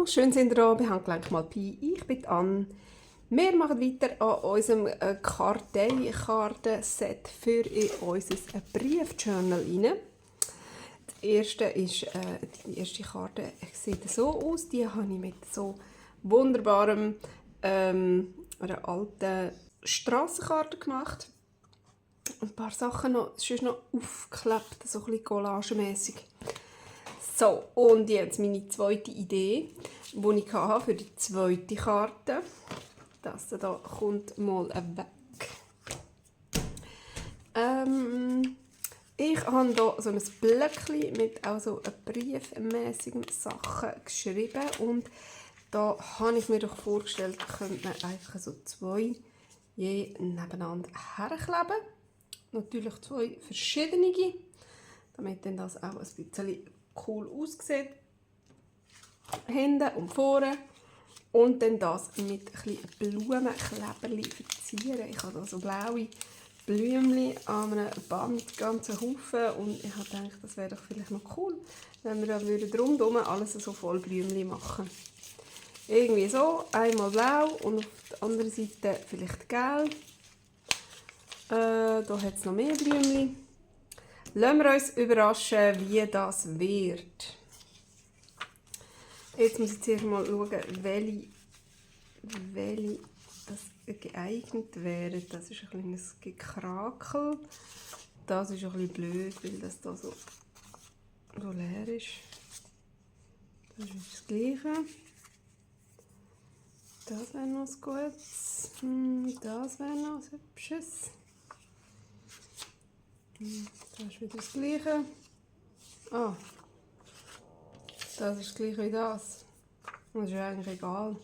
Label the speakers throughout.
Speaker 1: schön sind ihr da bei Handgelenk mal Pi. Ich bin Anne. Wir machen weiter an unserem Karteikartenset für in unser Briefjournal rein. Die erste Karte sieht so aus. Die habe ich mit so wunderbarem einer alten Strassenkarte gemacht. Ein paar Sachen noch, sonst noch aufgeklebt, so ein bisschen collagemässig. So, und jetzt meine zweite Idee, die ich hatte für die zweite Karte. Das da kommt mal weg. Ich habe hier so ein Blöckchen mit auch so briefmäßigen Sachen geschrieben. Und da habe ich mir doch vorgestellt, könnte man einfach so zwei je nebeneinander herkleben. Natürlich zwei verschiedene, damit dann das auch ein bisschen cool aussieht. Hinten und vorne. Und dann das mit ein bisschen Blumenkleberli verzieren. Ich habe da so blaue Blümchen an einem Band, ganzen Haufen. Und ich habe gedacht, das wäre doch vielleicht noch cool, wenn wir da rundherum alles so voll Blümchen machen. Irgendwie so, einmal blau und auf der anderen Seite vielleicht gelb. Da hat es noch mehr Blümchen. Lassen wir uns überraschen, wie das wird. Jetzt muss ich zuerst mal schauen, welche das geeignet wäre. Das ist ein kleines Gekrakel. Das ist ein bisschen blöd, weil das da so leer ist. Das ist das Gleiche. Das wäre noch was Gutes. Das wäre noch was Hübsches. Das ist wieder das Gleiche. Ah, das ist das Gleiche wie das. Das ist eigentlich egal.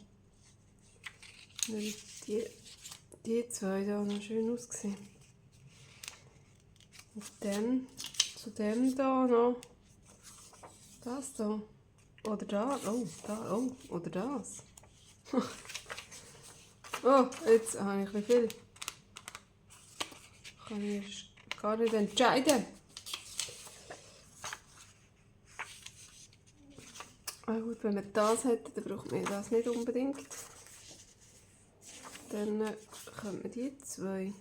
Speaker 1: Die zwei da noch schön ausgesehen. Und dann zu dem da noch. Das da. Oder da. Oh, da. Oh, oder das. Oh, jetzt habe ich ein bisschen viel. Kann ich gar nicht entscheiden. Ah gut, wenn man das hätte, dann braucht man das nicht unbedingt. Dann könnte man die zwei.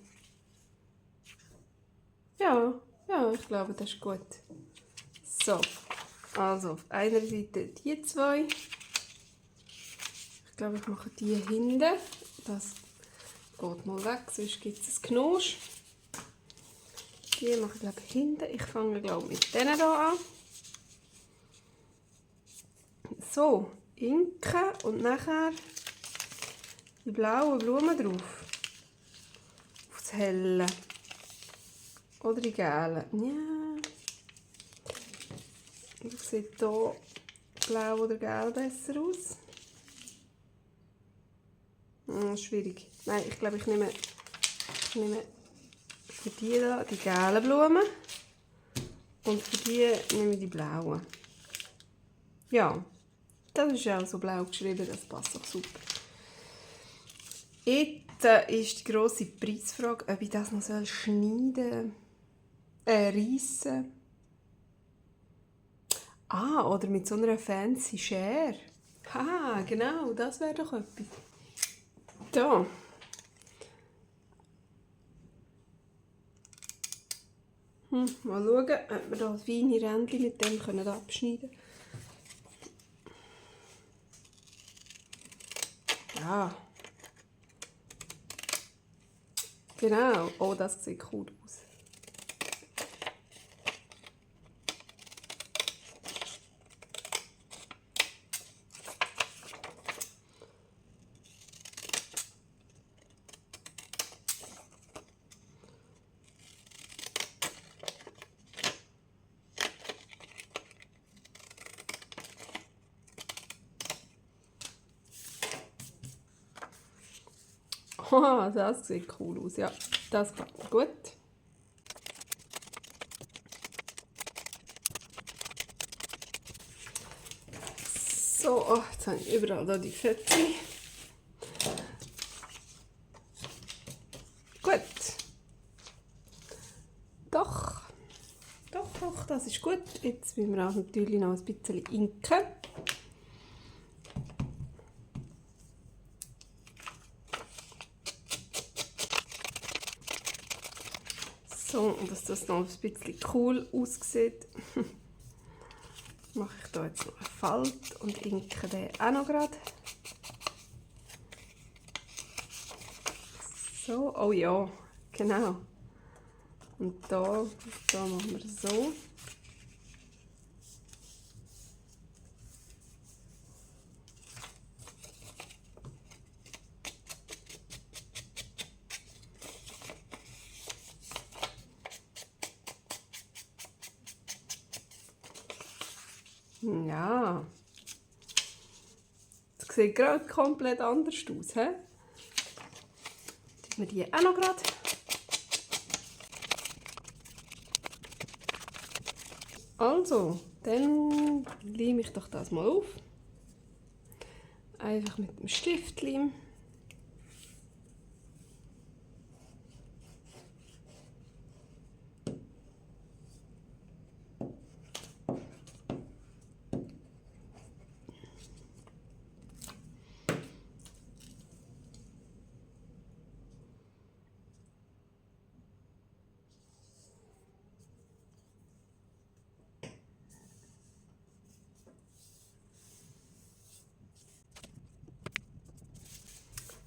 Speaker 1: Ja, ich glaube, das ist gut. So, also auf einer Seite die zwei. Ich glaube, ich mache die hinten. Das geht mal weg, sonst gibt es ein Knosch. Die mache ich glaube hinten. Ich fange glaube mit denen hier an. So, inken und nachher die blauen Blumen drauf. Auf das helle. Oder die gelben. Ja. Wie sieht hier blau oder gelb besser aus? Schwierig. Nein, ich glaube, ich nehme für die da die gelben Blumen. Und für die nehme ich die blauen. Ja, das ist auch so blau geschrieben, das passt doch super. Jetzt ist die grosse Preisfrage, ob ich das noch schneiden reissen. Ah, oder mit so einer fancy Schere. Haha, genau, das wäre doch etwas. Da. Mal schauen, ob wir da feine Rändchen mit dem abschneiden können. Ja. Genau. Oh, das sieht cool aus. Oh, das sieht cool aus. Ja, das klappt gut. So, oh, jetzt habe ich überall da die Fettchen. Gut. Doch, das ist gut. Jetzt müssen wir auch natürlich noch ein bisschen inken. So, und dass das noch ein bisschen cool aussieht, mache ich da jetzt noch einen Falt und inke den auch noch gerade. So, oh ja, genau. Und da machen wir so. Ja, das sieht gerade komplett anders aus. He? Tun wir die auch noch gerade. Also, dann leime ich doch das mal auf. Einfach mit dem Stiftleim.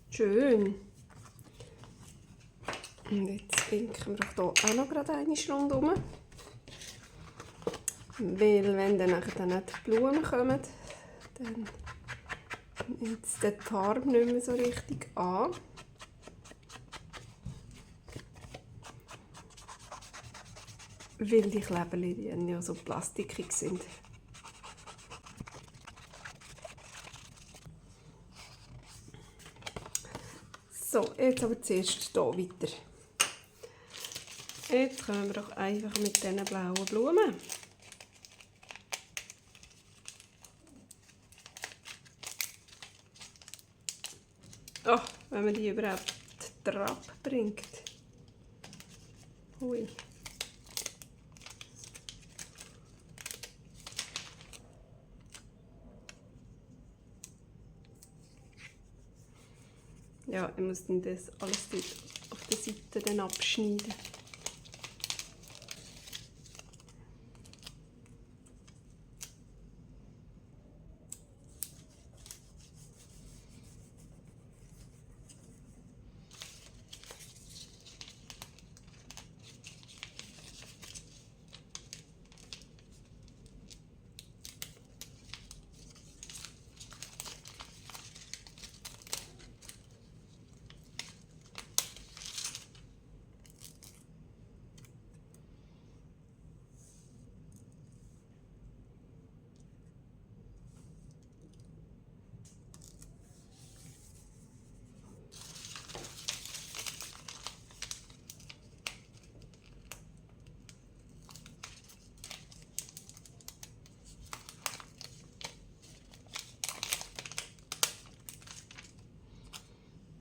Speaker 1: Schön. Und jetzt inken wir doch hier auch noch gerade eine rundherum. Weil wenn dann nicht die Blumen kommen, dann nimmt es die Farbe nicht mehr so richtig an. Weil die Kleberli ja so plastikig sind. So, jetzt aber zuerst hier weiter. Jetzt kommen wir doch einfach mit diesen blauen Blumen. Oh, wenn man die überhaupt drauf bringt. Hui. Ja, ich muss dann das alles dort auf der Seite dann abschneiden.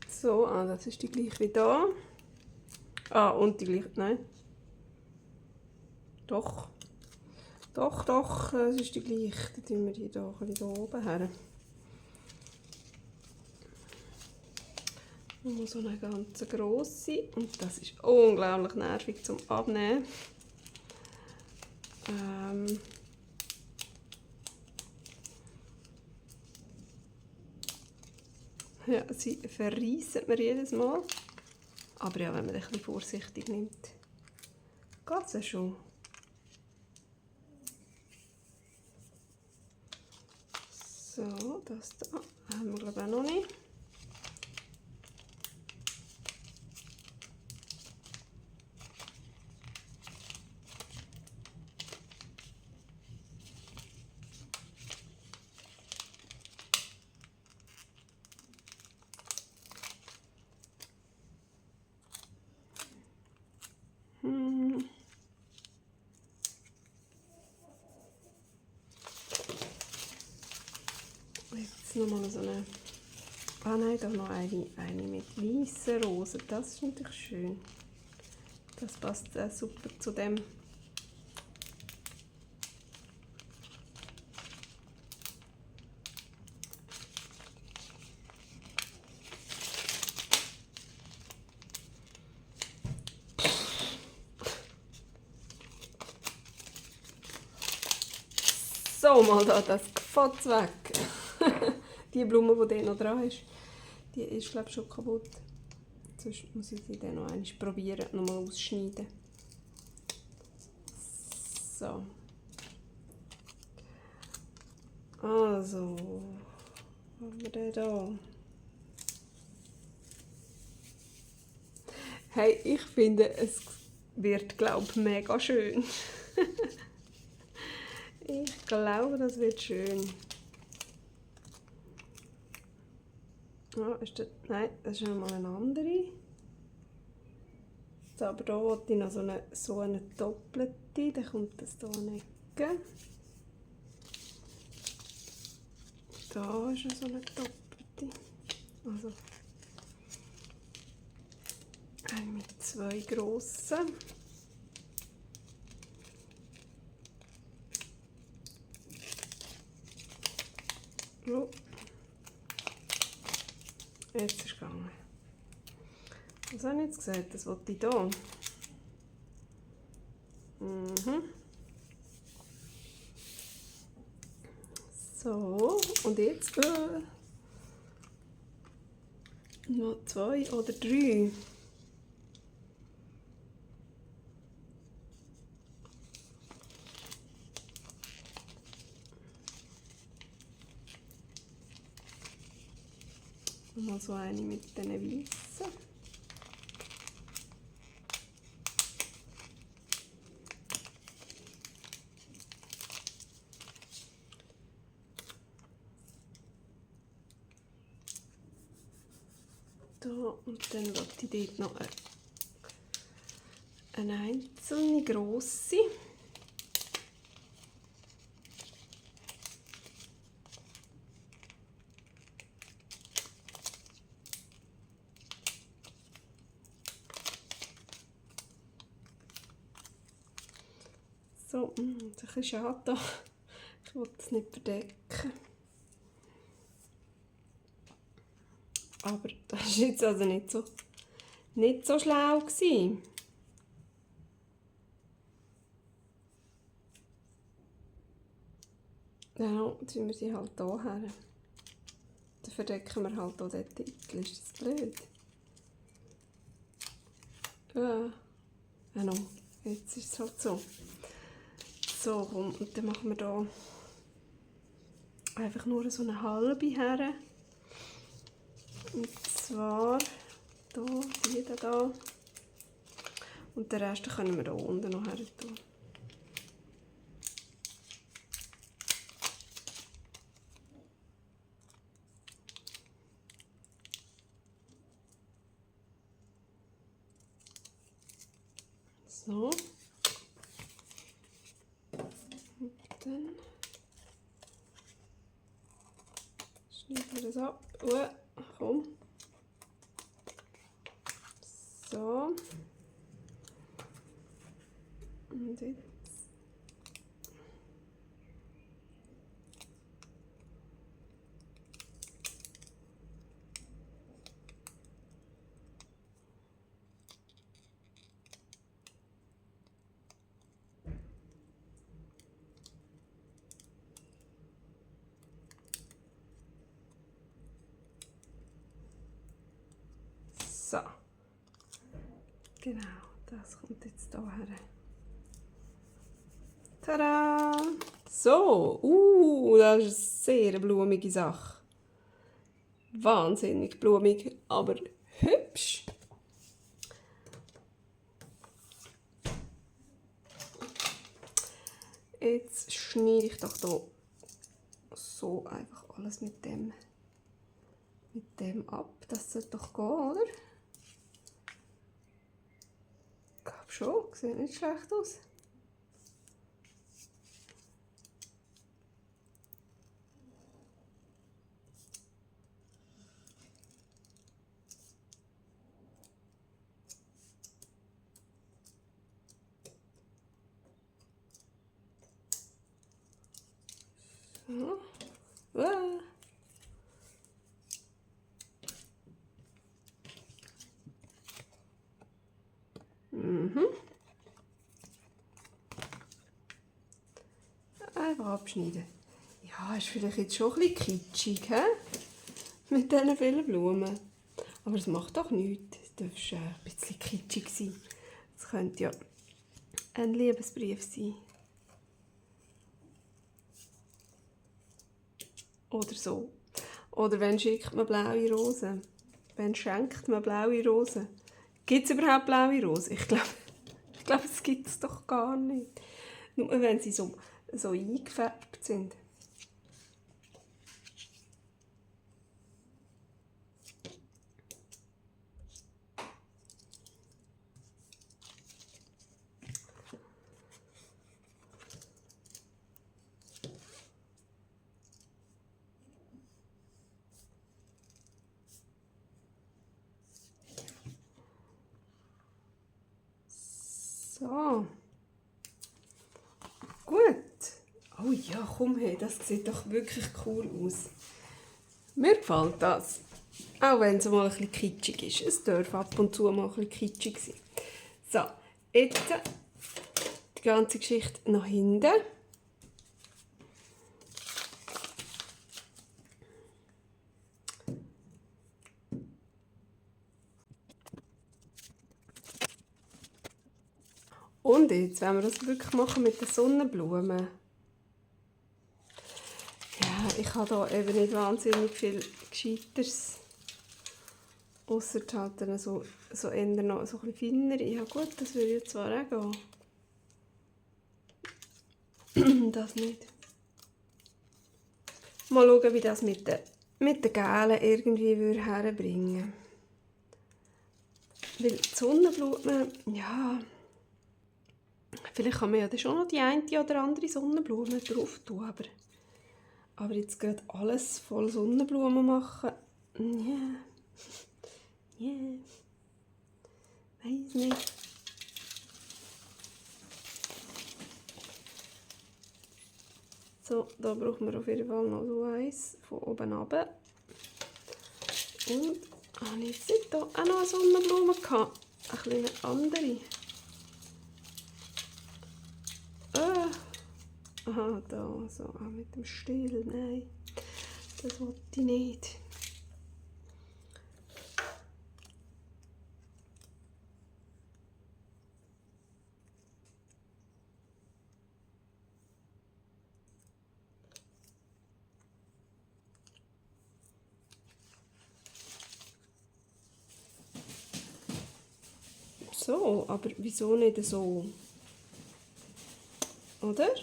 Speaker 1: So, das ist die gleiche wie da. Und die gleiche, nein. Doch, das ist die gleiche. Dann tun wir die hier ein bisschen oben her. Nur so eine ganz grosse. Und das ist unglaublich nervig zum Abnehmen. Ja, sie verreissen mir jedes Mal. Aber ja, wenn man ein bisschen vorsichtig nimmt, geht es schon. So, das da haben wir glaube ich auch noch nicht. Jetzt nochmal so eine. Ah nein, da noch eine mit weißen Rosen. Das ist natürlich schön. Das passt super zu dem. So, mal da das Gefotz weg. Die Blume, die da noch dran ist, die ist, glaube ich, schon kaputt. Sonst muss ich die dann noch einmal probieren, nochmal ausschneiden. So. Also, was haben wir denn da? Hey, ich finde, es wird, glaube ich, mega schön. Ich glaube, das wird schön. Ah, ist das, nein, das ist nochmal eine andere. So, aber hier wollte ich noch so eine doppelte, dann kommt das hier an die Ecke. Da ist noch so eine doppelte. Also eine mit 2 grossen. Oh. Jetzt ist es gegangen. Was habe ich jetzt gesagt? Das wollte ich hier. So, und jetzt noch 2 oder 3. Mal so eine mit diesen weißen. Da, und dann wollte ich dort noch eine einzelne grosse. So, das ist ein bisschen schade da. Ich wollte es nicht verdecken. Aber das war jetzt also nicht so schlau gewesen. Ja, tun wir sie halt hier her. Dann verdecken wir halt auch den Titel. Ist das blöd? Ja. Genau, jetzt ist es halt so. So, komm, und dann machen wir hier einfach nur so eine halbe her. Und zwar hier, die da. Und den Rest können wir hier unten noch her tun. So. Und dann schneiden wir das ab. Komm. So. Und jetzt. So. Genau, das kommt jetzt hier her. Tada! So, das ist eine sehr blumige Sache. Wahnsinnig blumig, aber hübsch. Jetzt schneide ich doch hier so einfach alles mit dem ab. Das sollte doch gehen, oder? Ich glaube schon, sieht nicht schlecht aus. So. Einfach abschneiden. Ja, ist vielleicht jetzt schon ein bisschen kitschig, he? Mit diesen vielen Blumen. Aber es macht doch nichts. Es dürfte ein bisschen kitschig sein. Es könnte ja ein Liebesbrief sein. Oder so. Oder wenn schickt man blaue Rosen? Wenn schenkt man blaue Rosen? Gibt es überhaupt blaue Rosen? Ich glaube, es gibt es doch gar nicht. Nur wenn sie so eingefärbt sind. So. Gut. Oh ja, komm her, das sieht doch wirklich cool aus. Mir gefällt das. Auch wenn es mal ein bisschen kitschig ist. Es darf ab und zu mal ein bisschen kitschig sein. So, jetzt die ganze Geschichte nach hinten. Und jetzt, wenn wir das wirklich machen mit den Sonnenblumen. Ja, ich habe da eben nicht wahnsinnig viel Gescheiteres. Ausser halt dann so eher noch so ein bisschen feiner. Ja gut, das würde ja zwar auch gehen. Das nicht. Mal schauen, wie das mit den Gelen irgendwie herbringen würde. Weil die Sonnenblumen, ja... Vielleicht kann man ja dann schon noch die eine oder andere Sonnenblume drauf tun, aber jetzt gerade alles voll Sonnenblumen machen, ja, weiss nicht. So, da brauchen wir auf jeden Fall noch so eins von oben runter. Und habe ich jetzt nicht hier auch noch eine Sonnenblume gehabt? Eine kleine andere. Aha, da, so, mit dem Stiel, nein, das wollte ich nicht. So, aber wieso nicht so? Oder?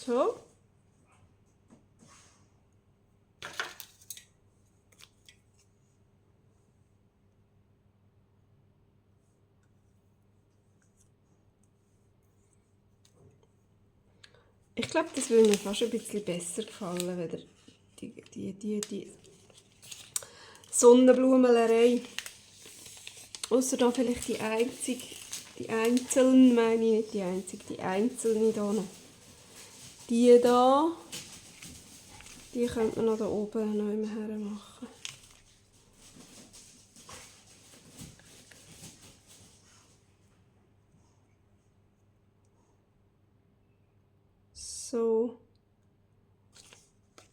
Speaker 1: So. Ich glaube, das würde mir fast ein bisschen besser gefallen, wenn die Sonnenblumelerei. Ausser da vielleicht die einzelne, meine ich nicht die einzige, die einzelne da noch. Die da, die könnte man noch da oben noch immer her machen. So.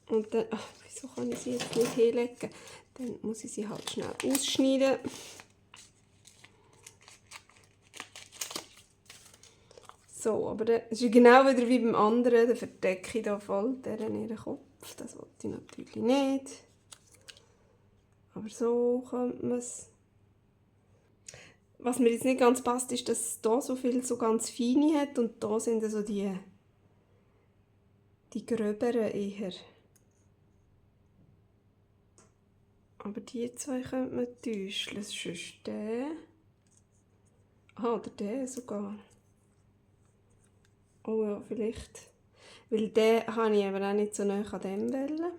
Speaker 1: Und dann, ach, wieso kann ich sie jetzt nicht hinlegen? Dann muss ich sie halt schnell ausschneiden. So, aber das ist genau wieder wie beim anderen, der verdecke ich da voll ihren Kopf. Das wollte ich natürlich nicht. Aber so könnte man es. Was mir jetzt nicht ganz passt, ist, dass es hier so viel so ganz feine hat und da sind so die gröberen eher. Aber die zwei könnte man täuschen. Sonst der. Ah, oder der sogar. Oh ja, vielleicht. Weil den habe ich aber auch nicht so nah an dem wollen.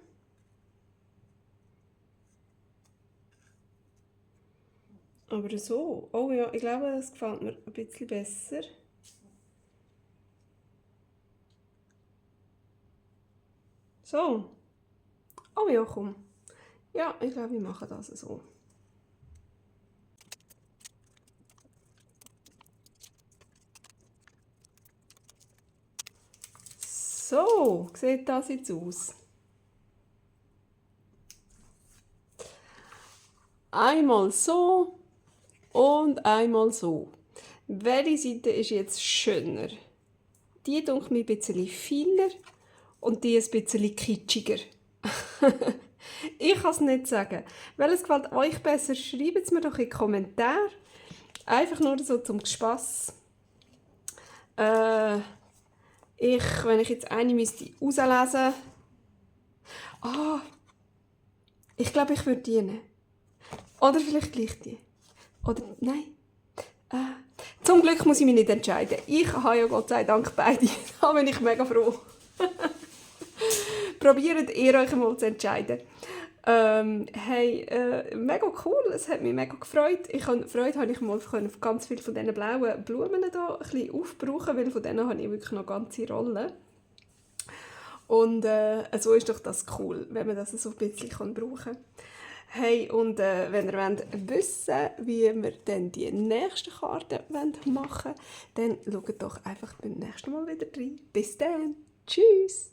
Speaker 1: Aber so. Oh ja, ich glaube, das gefällt mir ein bisschen besser. So. Oh ja, komm. Ja, ich glaube, ich mache das so. So, sieht das jetzt aus. Einmal so und einmal so. Welche Seite ist jetzt schöner? Die dunkt mir ein bisschen feiner und die ein bisschen kitschiger. Ich kann es nicht sagen. Welches gefällt euch besser? Schreibt es mir doch in die Kommentare. Einfach nur so zum Spass. Wenn ich jetzt eine müsste rauslesen. Ich glaube, ich würde die nehmen. Oder vielleicht gleich die. Oder nein. Zum Glück muss ich mich nicht entscheiden. Ich habe ja Gott sei Dank beide. Da bin ich mega froh. Probiert ihr euch mal zu entscheiden. Mega cool, es hat mich mega gefreut. Freude habe ich mal ganz viele von diesen blauen Blumen hier ein bisschen aufbrauchen, weil von denen habe ich wirklich noch ganze Rollen. Und so ist doch das cool, wenn man das so ein bisschen brauchen kann. Hey, und wenn ihr wissen wollt, wie wir dann die nächste Karte machen wollen, dann schaut doch einfach beim nächsten Mal wieder rein. Bis dann. Tschüss.